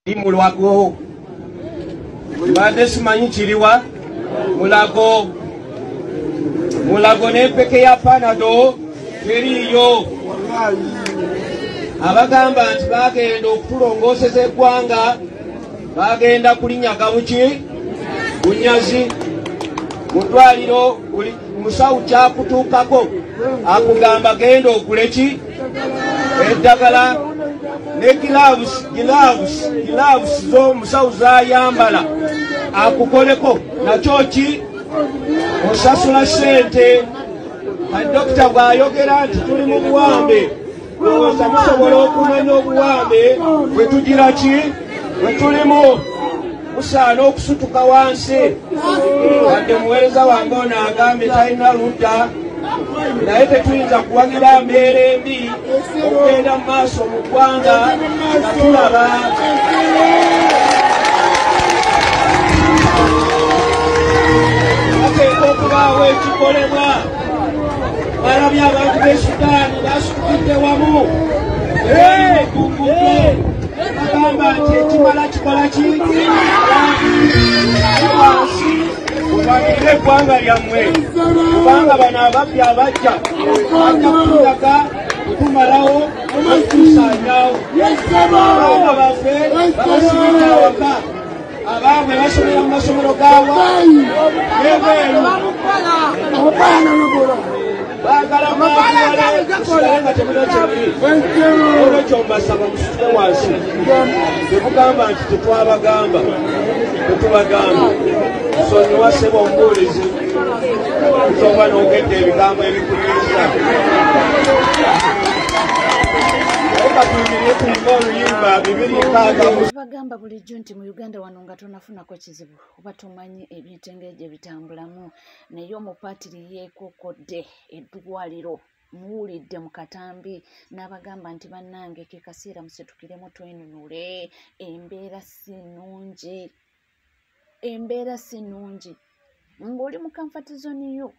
Mulago mbadde simanyi kiriwa Mulago. Mulago n'empeke ya Panado teriiyo. Abagamba nti bagenda okutulongooseza eggwanga bagenda kulinyaga buki bunyazi. Mu ddwaliro buli musawo kyakutuukako akugamba genda ogule ki eddagala ne gloves z'omusawo z'ayambala akukoleko nakyo ki osasula ssente. Dokita bw'ayogera nti tuli mu buwambe, ndowooza musobola okumanya obuwambe bwe tugira ki bwe tulimu. Musaana okusutuka wansi. Wadde muweereza wange ono agambye talina ludda, naye tetuyinza kuwagira mbeera embi okugenda mu maaso mu ggwanga nga tulaba. Bateeka okubaawo ekikolebwa. Balabye abantu b'e Sudaani basitukidde wamu ku nguudo, bagamba nti ekimala kikola ki wansi mulwanirire eggwanga lyammwe, kubanga bano ababbi abajja bajja kutunyaga kutumalawo okutusaanyaawo. Abaana baffe babasibidde awaka, abaabwe basomera mu masomero gaawa n'ebweru. Baagala mwakuwale musigale nga temulina kyemuli. Olwekyo mbasaba musituke wansi. Temugamba nti tetwabagamba, tetubagamba. Nsonyiwa ssebo omubuulizi, kusoba n'ogedde ebigambo ebikunyiiza. Naye katuyimirire tuyimbe oluyimba 260. Bagamba bulijjo nti mu Uganda wano nga tonafunako kizibu oba tomanyi ebintu engeri gye bitambulamu, naye omupaatiri yeekokodde eddwaliro muwulidde mu katambi n'abagamba nti bannange ke kaseera musitukiremu twenunule, embeera si nnungi, embeera si nnungi. Ng'oli mu comfort zone yo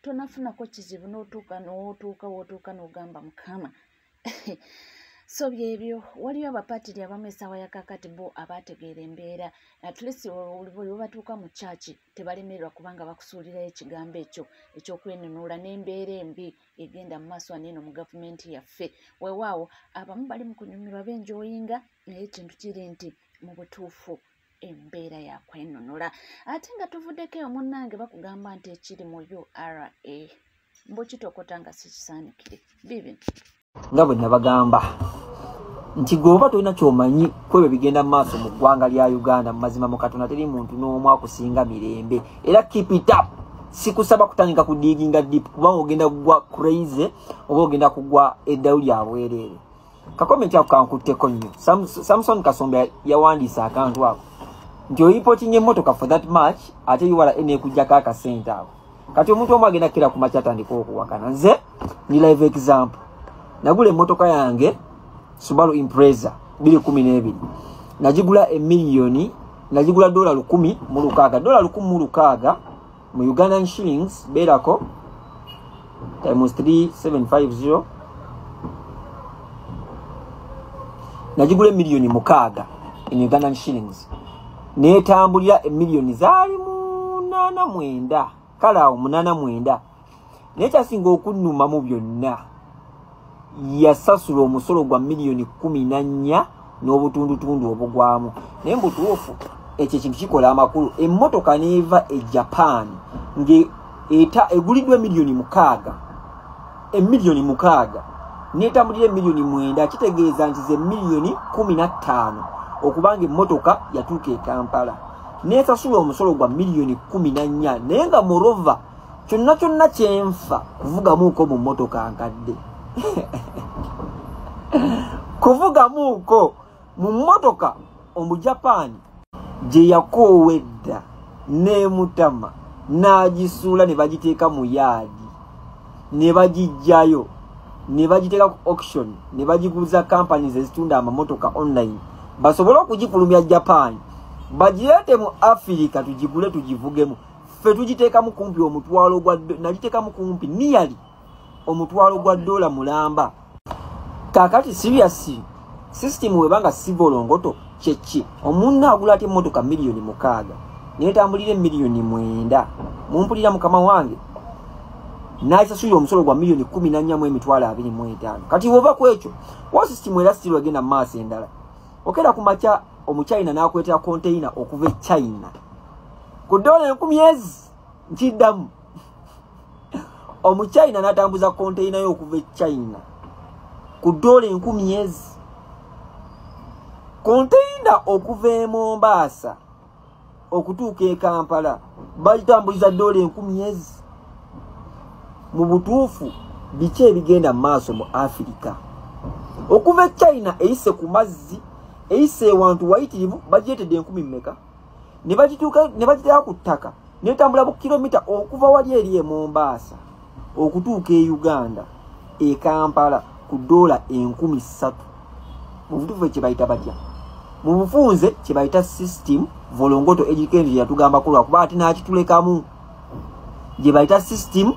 tonafunako kizibu n'otuuka n'otuuka w'otuuka n'ogamba Mukama. So byebyo waliyo abapaatiri abamu essaawa ya kaakati bo abaategeera embeera, at least bwe batuuka mu church tebalemererwa kubanga bakusuulirayo ekigambo ekyo eky'okwenunula n'embeera embi egenda mu maaso wano eno mu gavumenti yaffe. Weewaawo abamu bali mu kunyumirwa benjoyinga, naye ekintu kiri nti mu butuufu embeera ya kwenunula. Ate nga tuvuddeko eyo munnange bakugamba nti ekiri mu URA mbu kitokota nga si kisaanikire. Bibi nga bwe nabagamba nti gwe oba tolina ky'omanyi ku ebyo bigenda mu maaso mu ggwanga lya Uganda, mu mazima mu Katonda teri muntu n'omu akusinga mirembe. Era keep it up. Sikusaba kutandika kudiginga deep kubanga ogenda kugwa crazy oba ogenda kugwa eddalu lya bwereere. Kakomenti ako kankutteko nnyo. Samson Kasombe yawandiise akantu ako nti oyipotinga emmotoka for that much ate URA n'ekuggyako akasente ako. Kati omuntu omu agenda kukira ku makya atandika okuwakana. Nze ni live example. Nagula emmotoka yange Subaru Impreza 2012. Nagigula emiliyoni, nagigula $1,006. $1,006 mu Ugandan shillings beerako times 3750. Nagigula emiliyoni 6 in Ugandan shillings. Neetambulira emiliyoni zaali 89. Kale awo 89. Naye kyasinga okunnuma mu byonna, yasasula omusolo gwa miliyoni 14 n'obutundutundu obugwamu. Naye mbutuufu ekyo ekintu kikola amakulu. Emmotoka n'eva e Japan ng'eguliddwa emiliyoni 6, emiliyoni 6 n'etambulira emiliyoni 9, kitegeeza nti ze miliyoni 15 okubanga emmotoka yatuuka e Kampala n'esasula omusolo gwa miliyoni 14. Naye nga morova kyonna kyonna kyenfa kuvugamuuko mu mmotoka nkadde. Kuvugamuuko mu mmotoka Omujapaani gye yakoowa edda n'emutama n'agisuula ne bagiteeka mu yaadi ne bagiggyayo ne bagiteeka ku auction ne bagiguza companies ezitunda amamotoka online basobole okugifulumya Japan bagireete mu Africa tugigule tugivugemu. Ffe tugiteekamu kumpi omutwalo gwa, nagiteekamu kumpi nearly omutwalo gwa $1 mulamba. Kaakati serious system webanga si volongoto Kyeki omunna agula ate emmotoka 6 million netambulira 9 million. Mumpulira mukama wange, n'asasulira omusolo gwa 14,025 million. Kati bw'ova ku ekyo wa system era still agenda mu maaso endala. Okera ku makya Omuchina n'akwetera container okuva e China ku $1000 ezi. Nkiddamu, Omuchina n'atambuza container yo okuva e China ku $1000 ezi. Container okuva e Mombasa okutuuka e Kampala bagitambuliza $1000 ezi. Mu butuufu biki ebigenda mu maaso mu Afirika? Okuva e China eyise ku mazzi, eyise ewantu wayitirivu, bagiretedde enkumi mmeka, ne bagituuka ne bagiteeka ku ttaka, netambula bu kilomita okuva wali eri e Mombasa okutuuka e Uganda e Kampala ku $3,000. Mu butuufu kye bayita batya? Mu bufunze kye bayita system volongoto. Education yatugambako lwakuba ate n'akitulekamu, gye bayita system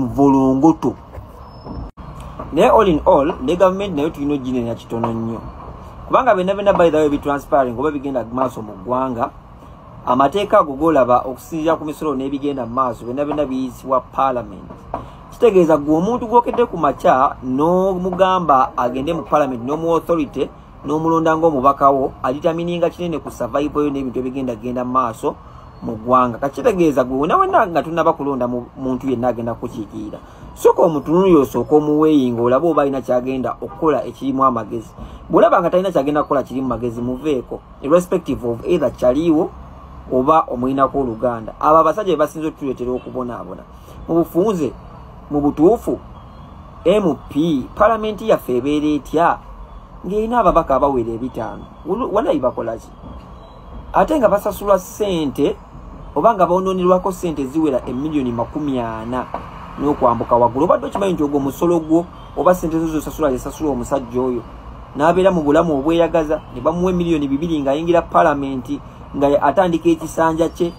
volongoto. Naye all in all, ne gavumenti nayo tulina oginenya kitono nnyo, kubanga byonna byonna, by the way, bitranspiring oba bigenda maaso mu ggwanga, amateeka ago golaba okusinziira ku misolo n'ebigenda mu maaso, byonna byonna biyisibwa parliament. Kitegeeza gwe omuntu gwokedde ku makya n'omugamba agende mu parliament, n'omu authority n'omulonda ng'omubakawo, adetermininga kinene ku survival yo n'ebintu ebigenda genda mu maaso mu ggwanga. Kakitegeeza gwe wena wena nga tunaba kulonda muntu yenna agenda kukiikirira, sooka omutunulire, osooka omuweeyinga, olabe oba alina kyagenda okukola ekirimu amagezi. Bw'olaba nga talina kyagenda kukola kirimu magezi, muveeko, irrespective of either kyaliiwo oba omuyinako oluganda. Abo abasajja be basinza otutuleetera okubonaabona. Mu bufunze, mu butuufu, MP palamenti yaffe ebeera etya ng'erina ababaka abawera 50? Walayi bakola ki ate nga basasulwa ssente oba nga bononerwako ssente eziwera 40 million n'okwambuka waggulu? Obadde okimanyi nti ogwo omusolo gwo oba ssente zo zosasula zesasula omusajja oyo n'abeera mu bulamu obweyagaza, ne bamuwa 2 million ng'ayingira palamenti nga atandika ekisanja kye?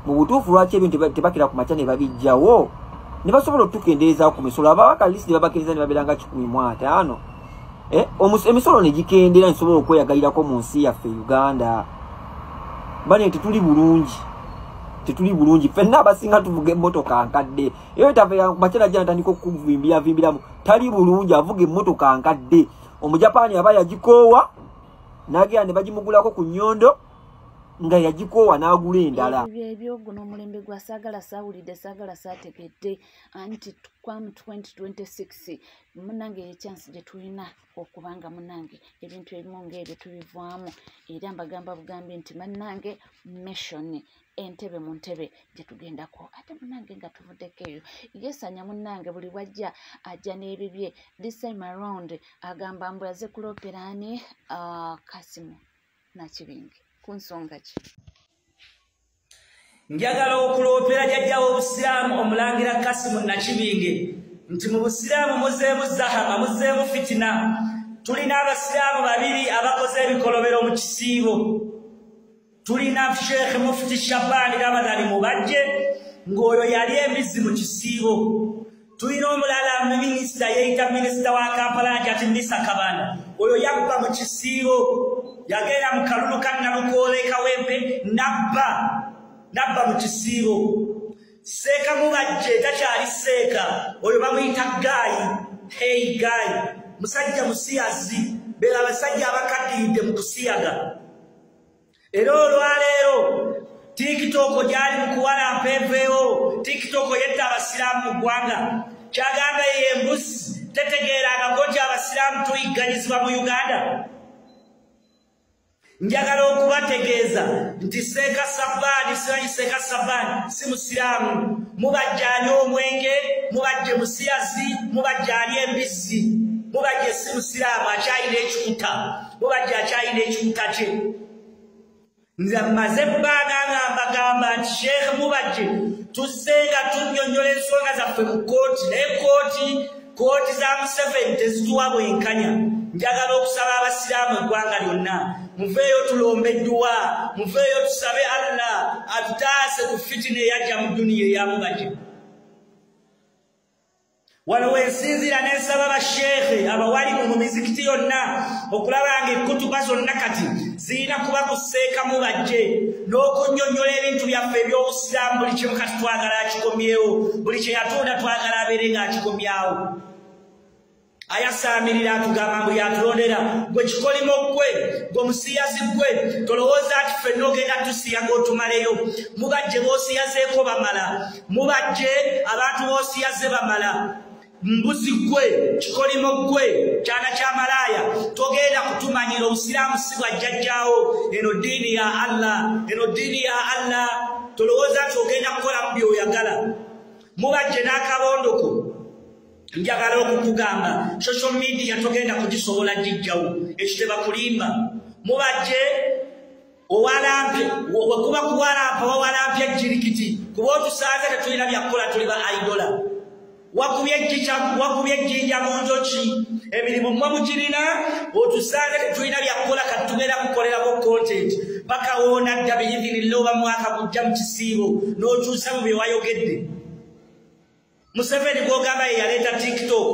Mu butuufu lwaki ebintu tebakira ku makya ne babijjawo ne basobola otukendeezaako ku misolo? Ababaka list ne babakkiriza ne babeera nga 150, emisolo ne gikendera, nsobola okweyagalirako mu nsi yaffe Uganda. Bane, tetuli bulungi, tetuli bulungi. Ffenna abasinga tuvuga emmotoka nkadde. Eyo tava makya najja natandika okuvimbira vimbiramu, tali bulungi, avuga emmotoka nkadde. Omujapaani aba yagikoowa n'agenda ne bagimugulako ku nnyondo nga yagikoowa n'agula endala. Ebyo byebyo, guno omulembe gwa saagala saawulidde, saagala saategedde. Anti kwamu 2026 munange, ye chance gye tulina okubanga munange ebintu ebimu ng'ebyo tubivaamu. Era mbagamba bugambi nti bannange, mission entebe mu ntebe gye tugendako. Ate munange nga tuvuddeko eyo, yesanya munange buli wajja ajja n'ebibye. This time around agamba mbu aze kulooperaani Kasimu Nakibinge ku nsonga ki? Njagala okuloopera jjajjawo obusiraamu omulangira Kasimu Nakibinge nti mu busiraamu muzeemu zahama, muzeemu fitina. Tulina abasiraamu babiri abakoze ebikolobero mu kisiibo. Tulina Sheekh Mufuti Shabaani Ramadani Mubajje, ng'oyo yali embizi mu kisiibo. Tulina omulala minisita yeeyita minisita wa Kampala ati Nisa Kabanda, oyo yabba mu kisiibo, yagenda mu kalulu ka Nalukoola e Kawempe nabba, nabba mu kisiibo. Seeka Mubajje takyali seeka, oyo bamuyita guy. Hey guy, musajja musiyazi, beera abasajja abakaddiridde mu kusiyaga. Era olwaleero TikTok gyali mu kuwalampa enveewo. TikTok yetta abasiraamu mu ggwanga. Kyagamba ye embuzi tetegeerangako nti abasiraamu tuyigganyizibwa mu Uganda. Njagala okubategeeza nti Seeka Sabaani, simanyi Seeka Sabaani si musiraamu. Mubajje anywa omwenge, Mubajje musiyazi, Mubajje ali embizzi. Mubajje si musiraamu, akyayina ekikuta. Mubajje akyayina ekikuta kye. Nze mmaze ebbanga nga mbagamba nti Sheekh Mubajje tuzze nga tunnyonnyola ensonga zaffe mu kkooti, naye kooti za Museveni tezituwa bwenkanya. Njagala okusaba abasiraamu eggwanga lyonna, muveeyo tulombe edduwa, muveeyo tusabe Allah atutaase ku fitina eyajja mu duniya eya Mubajje. Wano wensinziira n'ensaba basheekhe abawalimu mu mizikiti yonna okulaba nga ekkutuba zonna kati zirina kuba kuseeka Mubajje n'okunnyonnyola ebintu byaffe eby'obusiraamu. Buli kimu kati twagala akikomyewo, buli kye yatunda twagala abeere ng'akikomyawo. Ayasaamirira atugamba mbu yatulondera. Gwe kikolimo ggwe, gwe musiyazi ggwe, tolowooza nti ffenna ogenda tusiyaga otumaleyo. Mubajje b'osiyazeeko bamala, Mubajje abantu b'osiyaze bamala. Mbuzi ggwe, kikolimo ggwe, kyana kya malaaya, togenda kutumanyira. Obusiraamu si bwa jjajjaawo, eno ddiini ya Allah, eno ddiini ya Allah. Tolowooza nti ogenda kukolamu by'oyagala. Mubajje n'akabondoko, njagala okukugamba social media togenda kugisobola gijjawo, ekyo tebakulimba. Mubajje owalampye, wekuba kuwalampa wawalampye ejjirikiti, kuba otusanze tetulina byakukola, tuli ba idola. Wakubye ejjinja mu njoki, emirimu mmwe mugirina, otusanze tetulina byakukola, kati tugenda kukolerako content paka woonadda biyidhinillah oba mwaka gujja mu kisiibo n'okyusa mu bye wayogedde. Museveni gw'ogamba ye yaleeta TikTok,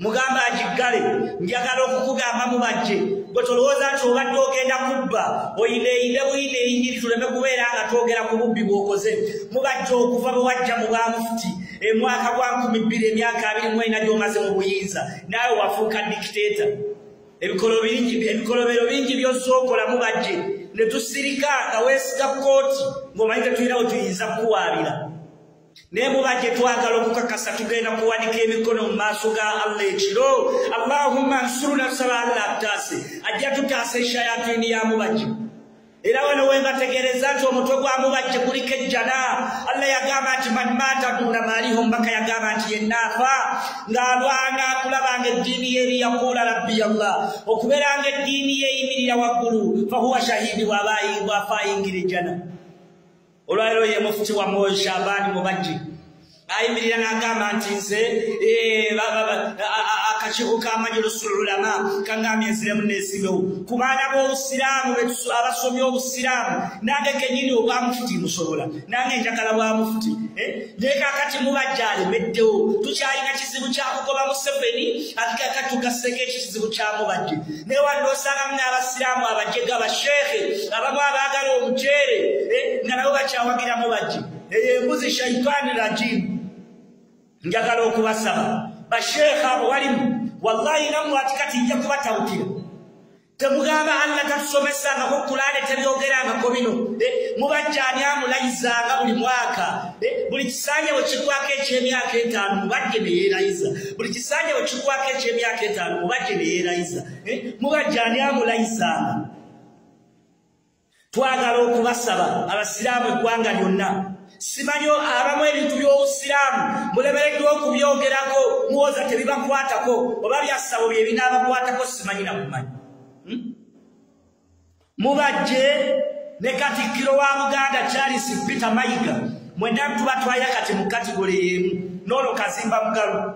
mugamba agiggale. Njagala okukugamba Mubajje, gwe tolowooza nti obadde ogenda kubba, oyineeyine buyineyinnyini tuleme kubeera nga twogera ku bubbi bw'okoze. Mubajje okuva bwe wajja mu bwamufuti emwaka gwa 2000, emyaka 24 gy'omaze mu buyinza, naawe wafuuka dictator. Ebikolobero bingi by'osookola Mubajje ne tusirika nga weesiga kkooti ng'omanyi tetulinawo tuyinza kukuwaabira. Naye Mubajje twagala okukakasa tugenda kuwanika emikono mu maaso ga Allah ekiro. Allahumma nsuruna, tusaba Allah atutaase, ajja tutaasa eshayatini ya Mubajje. Era wano wembategeereza nti omutwe gwa Mubajje guliko ejjana. Allah yagamba nti man maata duuna maalihi, omubaka yagamba nti yenna afa ng'alwana kulaba nga eddiini ye eri yakuula rabbi Allah, okubeera nga eddiini ye eyimirira waggulu, fahuwa shahidi, bw'afa ayingira ejjana. Olwaleero ye mufuti wa Mwoyo Shabani Mubajje ayimirira n'agamba nti nze akakiiko ka Majlisul Ulama kangambye nziremu neesibewo ku baana b'obusiraamu abasomye obusiraamu. Nange kennyini obwa mufuti musobola, nange njagala bwa mufuti. Naye kaakati Mubajje alemeddewo, tukyalina kizibu kya kugoba Museveni, ate kaakati tugasseko ekizibu kya Mubajje. Naye wano osangamu n'abasiraamu abajega, abasheekhe abamu abaagala omuceere nga nabo bakyawagira Mubajje. Eyo embuzi shaitaani rajimu. Njagala okubasaba basheekhe abo walimu, wallahi nammwe ati kati nja kubatabukira. Temugamba Allah tatusomesangako Kulaane, tebyogerangako bino. Mubajje ani amulayizanga buli mwaka? Buli kisanja bwe kigwako eky'emyaka 5 Mubajje ne yeerayiza. Buli kisanja bwe kigwako eky'emyaka 5 Mubajje ne yeerayiza. Mubajje ani amulayizanga? Twagala okubasaba abasiraamu eggwanga lyonna. Simanyi abamu ebintu by'obusiraamu mulemereddwa okubyogerako, muwoza tebibakwatako, oba byasabo bye binaabakwatako, simanyi na kumanyi. Mubajje ne Katikkiro wa Buganda Charles Peter Mayiga, mwenna tubatwaya kati mu kategole y'emu n'olwo Kazimba Mugalu.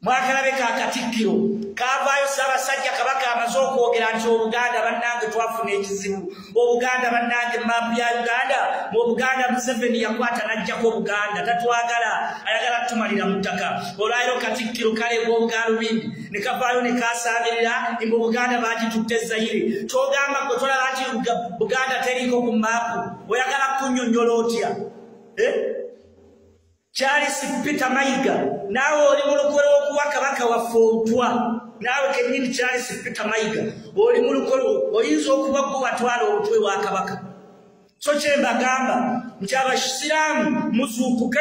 Mwakalabe ka Katikkiro kaavaayo Ssaabasajja Kabaka amaze okwogera nti Obuganda bannange twafuna ekizibu, Obuganda bannange maapu ya Uganda, mu Obuganda Museveni yakwata n'aggyako Obuganda, tatwagala, ayagala tumalira mu ttaka. Olwaleero Katikkiro kaleega obugaalubindi ne kavaayo ne kaasaamirira mbu Buganda baagitutte Zaire. Ky'ogamba gwe tolaba nti Buganda teriiko ku maapu, oyagala kunnyonnyola otya? Charles Peter Mayiga, naawe oli mu lukwe lw'okuwa Kabaka waffe obutwa. Naawe kennyini Charles Peter Mayiga oli mu lukwe, oyinza okuba gwe watwala obutwe bwa Kabaka. So kye mbagamba nti abasiraamu muzuukuke,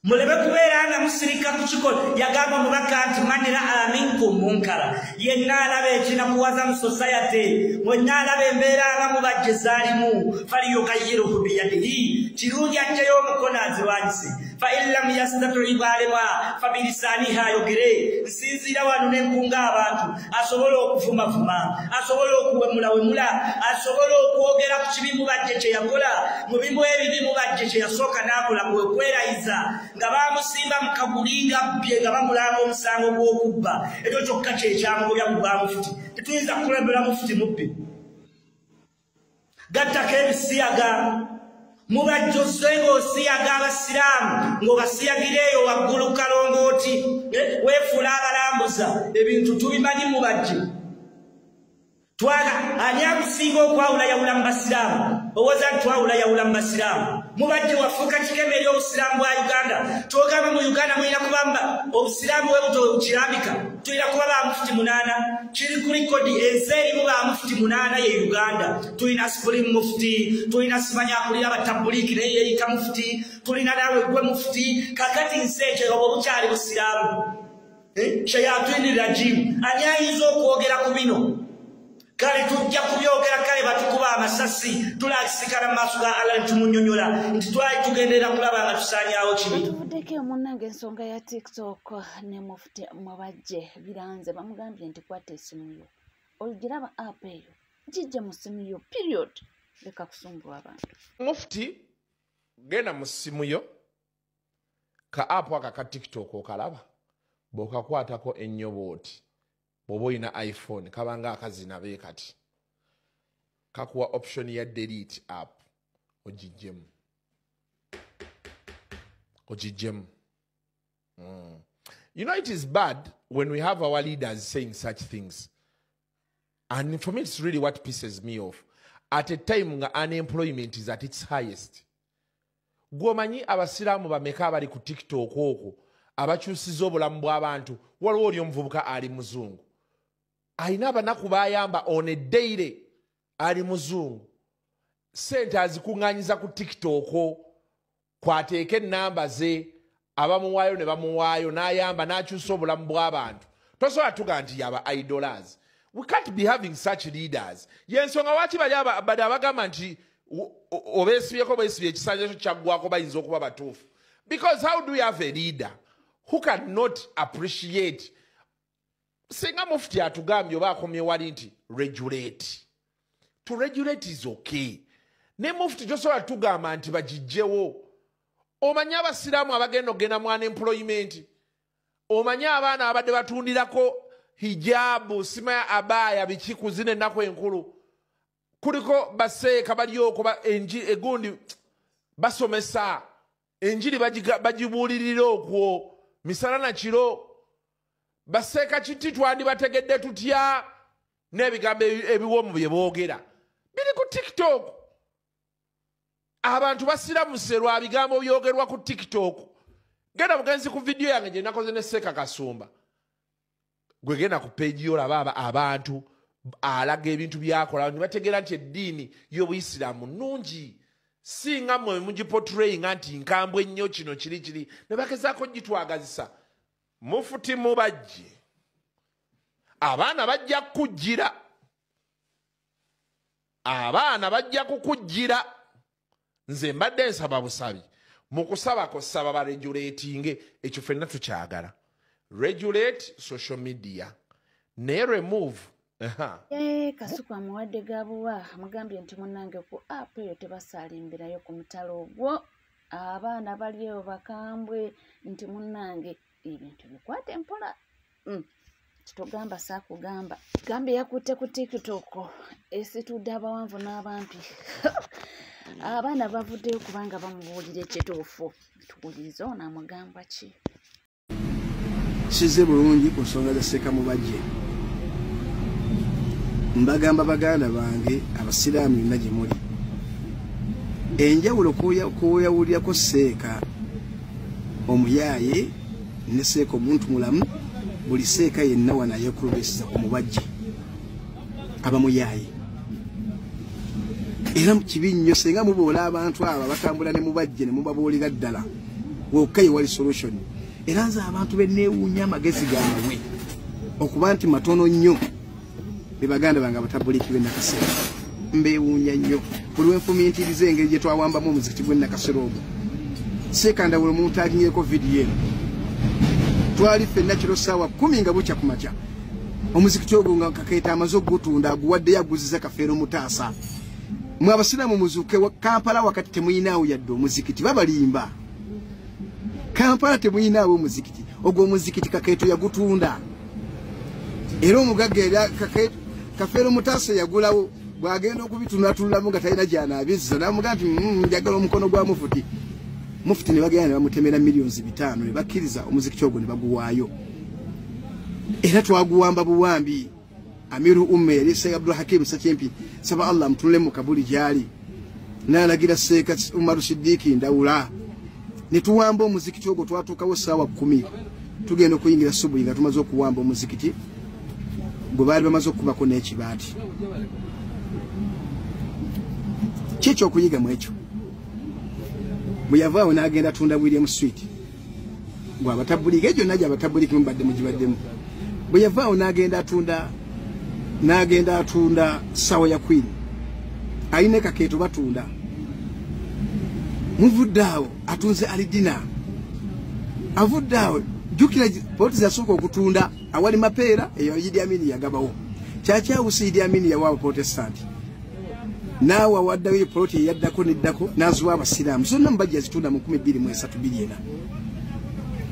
muleme kubeera nga musirika ku kikolo. Yagamba omubaka nti man raa minkum munkara, yenna alaba ekinakuwaza mu society, mwenna alaba embeera nga Mubajje zaalimu, faliyugayyiruhu biyadihi, kirungi aggyeyo omukono azirwanyise. Fa in lam yastati bw'alemwa fabilisaanihi, ayogere. Nsinziira wano ne nkunga abantu asobole okuvumavuma, asobole okuwemulawemula, asobole okwogera ku kibi Mubajje kye yakola, mu bimu ebibi Mubajje kye yasooka n'akola kwe kwerayiza nga bamusimba mu kaguli nga bbye, nga bamulanga omusango gw'okubba. Ekyo kyokka kye kyamugobya mu bwamufuti. Tetuyinza kukulembera mufuti mubbi. Gattako ebisiyaga. Mubajje ozze ng'osiyaga abasiraamu ng'obasiyagira eyo waggulu kalongooti, weefuula abalambuza ebintu tubimanyi. Mubajje twala ani akusinga okwawulayawula mu basiraamu? Owooza nti twawulayawula mu basiraamu? Mubajje wafuuka kikeme eri obusiraamu bwa Uganda. Twogamba mu Uganda mulina kubamba obusiraamu bwe buto kirambika, tulina kuba bamufuti 8. Kiri ku likodi, ensi erimu bamufuti 8 ye Uganda. Tulina Supreme Mufti, tulina simanya akulira abatabuliki naye yeeyita mufuti, tulina naawe gwe mufuti. Kakati nsi ekyo obwo bukyali busiraamu? Shayatini rajimu, ani ayinza okwogera ku bino? Kale tujja kubyogera, kale batukuba amasasi, tulakisikana mu maaso ga Allah ntumunyonyola nti twali tugenderera kulaba nga tusaanyaawo kibi. Tuvuddeko munnange ensonga ya TikTok ne Mufti Mubajje biranze. Bamugambye nti kwata essimu yo, ogiraba app eyo, gijje mu ssimu yo, period, leka kusumbua abantu. Mufti, genda mu ssimu yo, ka app aka ka TikTok okalaba, bw'okakwatako ennyo bw'oti, bw'oba olina iPhone kabanga akazina be kati kakuwa option ya delete app, ogiggyemu ogiggyemu. You know, it is bad when we have our leaders saying such things, and for me it's really what pisses me off at a time nga unemployment is at its highest. Gwomanyi abasiraamu bameka abali ku TikTok okwo abakyusiza obulamu bw'abantu? Waliwo oli omuvubuka ali muzungu alina abanaku bayamba on a daily, ali muzungu, sente azikuŋŋanyiza ku TikTok, kwateeka ennamba ze, abamuwaayo ne bamuwaayo, n'ayamba n'akyusa obulamu bw'abantu. Tosobola tuga nti yaba idolers. We can't be having such leaders. Yensonga waki bali bali abagamba nti obeesibyeko bwesibye ekisanja kyo kyaggwako bayinza okuba batuufu, because how do we have a leader who cannot appreciate? Singa Mufti atugambye oba akomye wali nti regulate, to regulate is okay, ne Mufti tosobola tugamba nti bagijjewo. Omanyi abasiraamu abagenda okugenda mu unemployment? Omanyi abaana abadde batundirako hijabu, simaya abaya, biki ku zino ennaku enkulu? Kuliko baseeka bali okwo egundi basomesa enjiri, bagibuulirira okwo misana na kiro. Baseeka kiti twandibategedde tutya n'ebigambo ebiwoomu bye boogera biri ku TikTok? Abantu basiramuse lwa bigambo byogerwa ku TikTok. Genda mugenzi ku vidiyo yange gye nakoze ne Seeka Kasumba, gwe genda ku page yo olaba abantu alaga ebintu byakola ne bategeera nti eddiini y'obuyisiraamu nnungi, singa mmwe mugiportrayinga nti nkambwe nnyo, kino kiri kiri ne bagezaako gitwagazisa. Mufuti Mubajje, abaana bajja kukujjira, abaana bajja kukujjira. Nze mbadde nsaba busabi, mu kusabako saba baregulatinge ekyo, ffenna tukyagala regulate social media, naye remove. Kasuku amuwadde gabuwa, amugambye nti munnange ku app eyo tebasaalimbirayo ku mutalo ogwo, abaana bali eyo bakambwe, nti munnange ebintu bikwate mpola. Kitogamba saakugamba gambe yakutte ku TikTok esitudde abawanvu n'abampi. Abaana bavuddeyo kubanga bamubuulira ekituufu. Tuwulirize ono amugamba ki. Size bulungi ku nsonga za Seeka Mubajje. Mbagamba baganda bange abasiraamu yonna gye muli, enjawulo kuyawulirako Seeka omuyaaye ne Seeka omuntu mulamu, buli Seeka yenna wano yeekulubesiza ku Mubajje aba muyaaye. Era kibi nnyo singa muboola abantu abo abatambula ne Mubajje ne mubabuulira ddala wokka ye wali solution. Era nze abantu benneewuunya amagezi gaabwe okuba nti matono nnyo, be baganda bange abatabuliki b'e Nakasero. Mbeewuunya nnyo buli wenfumiitiriza engeri gye twawambamu omuzikiti gw'e Nakasero ogwo. Seeka Ndawula omuntu aginyeko vidiyo eno, twali ffenna kiro ssaawa 10 nga bukya ku makya, omuzikiti ogwo nga Kakeeta amaze okugutunda, aguwaddeyo aguziza Kafeero Mutaasa. Mwe abasiraamu muzuuke, Kampala wakati temuyinaawo yadde omuzikiti, babalimba. Kampala temuyinaawo omuzikiti ogwo, omuzikiti Kakeeto yagutunda, era omugagga era Kafeero Mutaasa yagulawo. Bw'agenda okubitunatululamu nga talina gy'anaabizza n'amugamba nti njagala omukono gwa mufuti. Mufuti ne bagenda ne bamutemera 5 million ne bakkiriza omuzikiti ogwo ne baguwaayo. Era twaguwamba buwambi. Amiru Umme yali Seeka Abdul Hakim Ssekimpi, saba Allah amutunule mu kabuli gy'ali, n'alagira Seeka Umaru Siddiiki Ndawula ne tuwamba omuzikiti ogwo. Twatuukawo 10:00, tugenda okuyingira subuhi nga tumaze okuwamba omuzikiti gwe baali bamaze okukubako n'ekibaati. Ki ekyokuyiga mu ekyo? Bwe yavaawo n'agenda atunda William Street gwe abatabuliki, egyo gyonna gyabatabuliki mubadde mugibaddemu. Bwe yavaawo n'agenda atunda sawa ya Queen alina ekakeeto batunda. Muvudde awo atunze Alidina, avudde awo. Jjukira poloti yasooka okutunda awali Mapeera, eyo Idi Amini yagabawo. Kyakyawusi Idi Amini yawa Abaprotestanti, naawe awaddayo poloti eyaddako neddako n'aziwa Abasiraamu zonna. Mubajja zitunda mu 2003 biliyena.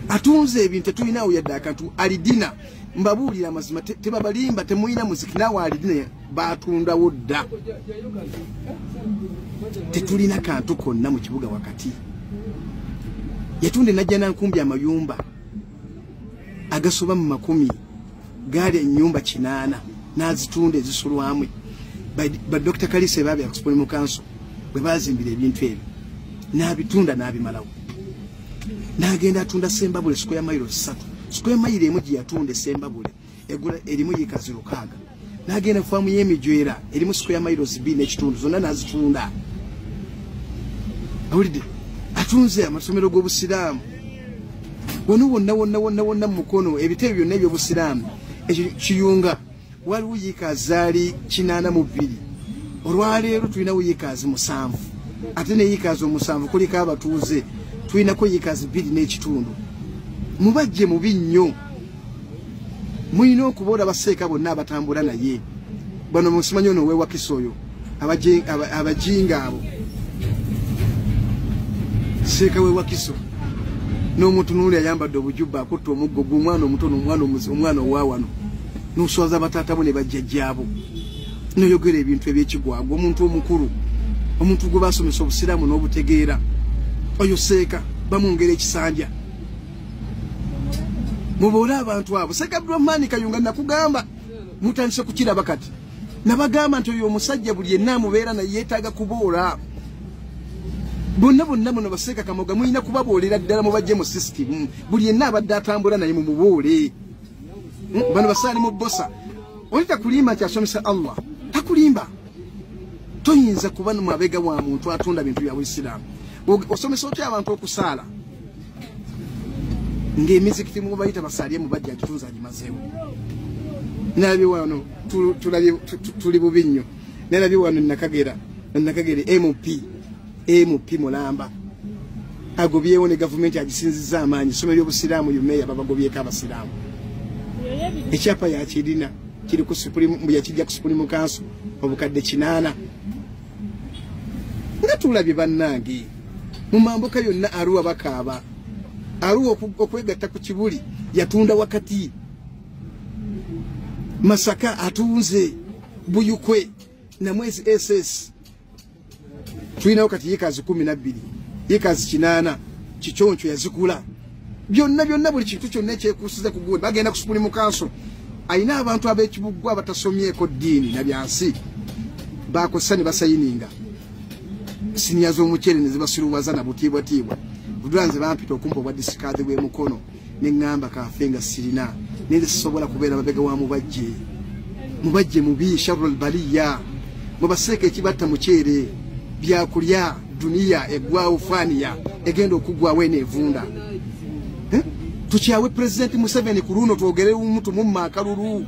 Atunze ebintu, tetulinawo yadde akantu. Alidina, mbabuulira amazima, tebabalimba, temulina muziki. Naawe Alidina batundawo dda, tetulina kantu konna mu kibuga wakati. Yatunda Najja Nankumbi amayumba agasoba mu makumi, gaali ennyumba 80 n'azitunda ezisulwamu. Ba Dr. Kalisa baabya ku Supreme Council bwe bazimbira ebintu ebyo, n'abitunda n'abimalawo. N'agenda atunda Sembabule square mile 3, square mile emu gye yatunda Sembabule egula erimu yikazi 6. N'agenda faamu y'emijwera erimu square miles 2.5, zonna n'azitunda. Awulidde, atunze amasomero g'obusiraamu wano wonna wonna wonna wonna mu Mukono, ebitebe byonna ebyobusiraamu. Ekyo Kiyunga waliwo yiika zaali 82, olwaleero tulinawo yiikaazi 7, ate ne yiikaazi 7 kuliko abatuuze, tulinako yiikaazi 2.5. Mubajje mubi nnyo, mulina okuboola baseeka bonna abatambula naye bano. Musimanyi ono owewakisa oyo, abajinga abo, seeka wewakiso n'omutunuuli ayambadde obujubba, akutta omuggo gw'omwana omuto n'omwana omwana owawano, n'oswaza bataata bo ne bajjajjaabo, noyogera ebintu ebyekigwagwa. Omuntu omukulu, omuntu gwe basomesa obusiraamu n'obutegeera, oyo seeka bamwongera ekisanja. Muboole abantu abo. Seeka Abdurahmani Kayunga, nakugamba mutandise kukiraba kati. Nabagamba nti oyo omusajja buli yenna amubeera naye yeetaaga kuboola. Bonna bonna muno baseeka Kamoga mulina kubaboolera ddala, mubajje mu system. Buli yenna abadde atambula naye mumuboole. Bano basaali mu bosa oli takulimba nti asomesa Allah, takulimba. Toyinza kuba mabega wa muntu atunda bintu bya Buisiraamu. Osomesa otya abantu okusaala ng'emizikiti mubayita basaalye mubajja agitunza agimazeewo? Nalabye wano, tulabye tuli bubi nnyo. Nalabye wano Nakagera, Nakagere MP mulamba agobyewo ne gavumenti agisinzizza amaanyi. Essomero ly'obusiraamu yumeya babagobyeko abasiraamu, ekyapa yakirina kiri ku Supreme, yakijja ku Supreme Council obukadde 8. Nga tulabye bannange mu mambuka yonna, Aruwa bakaaba. Aruwa okwegatta ku Kibuli yatunda wakati, Masaka atunze, Buyukwe Namwezi SS tulinawo kati yikazi 12, yikazi 8, Kiconco yazikula byonna byonna. Buli kintu kyonna ekyekuusiza ku gundi bagenda ku Supreme Council. Ayina abantu ab'ekibuggwa abatasomyeko ddiini na byansi bakosa ne basayininga siniya z'omuceere ne zibasiruwaza na butiibwatiibwa. Budula nze bampita okumpa obwa disikaadi bw'emukono ne ŋŋamba kafe nga sirina, naye sisobola kubeera mabega wa Mubajje. Mubajje mubi, sharul baliya. Mubaseeka ekibatta muceere, byakulya, duniya eggwawo, faaniya egenda okuggwawo eno evunda. Eh? Tukyawe Pulezidenti Museveni ku luno, twogere umu tumumma akalulu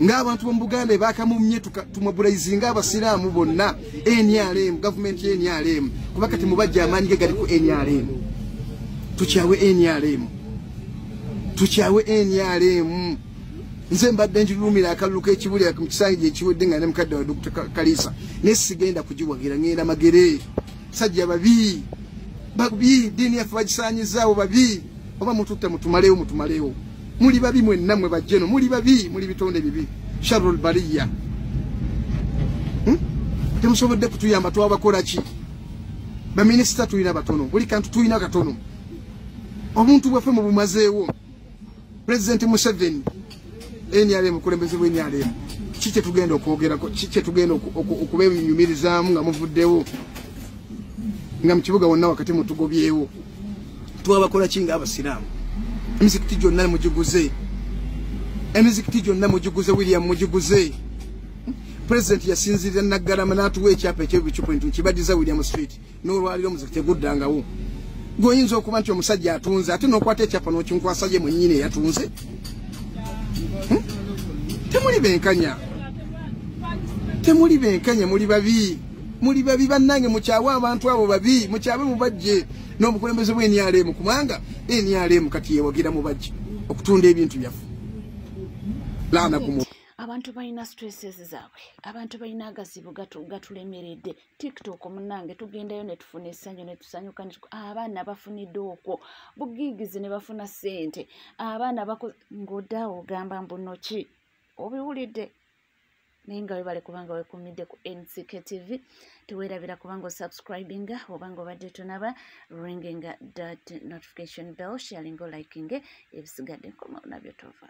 ng'abantu b'omu Buganda ebakamumye, tumobilizinga abasiraamu bonna NRM, gavumenti ye NRM, kuba kati Mubajja amaanyi ge gali ku NRM. Tukyawe NRM, tukyawe NRM. Nze mbadde njulumira akalulu k'ekibuli mu kisanja ekiwedde nga ne mukadde wa Dr. Kalisa, naye sigenda kugiwagira, ngenda Magere. Sajja babi babi, ddiini yaffe bagisaanyizaawo babi. Oba mututte mutumalewo, mutumalewo. Muli babi mwenna, mwe bajjeno muli babi, muli bitonde bibi, sharul baliya. Temusobodde kutuyamba, twabakola ki? Baminisita tulina batono, buli kantu tulina katono. Obuntu bwaffe mubumazeewo. Pulezidenti Museveni, NRM, obukulembeze bwa NRM, ki kye tugenda okwogerako? Ki kye tugenda okubenyumirizaamu nga muvuddewo, nga mu kibuga wonna wakati mutugobyewo? Twabakola ki ng'abasiraamu? Emizikiti gyonna mugiguze, emizikiti gyonna mugiguze, William mugiguze. Pulezidenti yasinzirira Naggalama n'atuwa ekyapa ekyebicupa nti nkibadiza William Street, n'olwaliro omuzikiti teguddangawo. Gweoyinza okuba nti omusajja atunze ate n'okwata ekyapa n'okinkwasa ye mwennyini eyatunze? Temuli benkanya, temuli benkanya, muli babi, muli babi bannange. Mukyawe abantu abo babi, mukyawe mubajje n'obukulembeze bwa NRM, kubanga NRM kati yewagira mubajje okutunda ebintu byaffe. Laana kumu. Abantu balina stresses zaabwe, abantu balina agazibu gatulemeredde. TikTok munnange tugendayo ne tufuna essanyu ne tusanyuka, abaana bafunidde okwo bugiigizi ne bafuna ssente, abaana ng'oddaawo ogamba mbu nno ki obiwulidde. Naye nga webale kubanga wekumidde ku NCK TV, teweerabira kubanga osubscribinga obanga obadde tonaba, ringinga that notification bell, sharing, liking, ebisigadde nkomawo nabyo tova.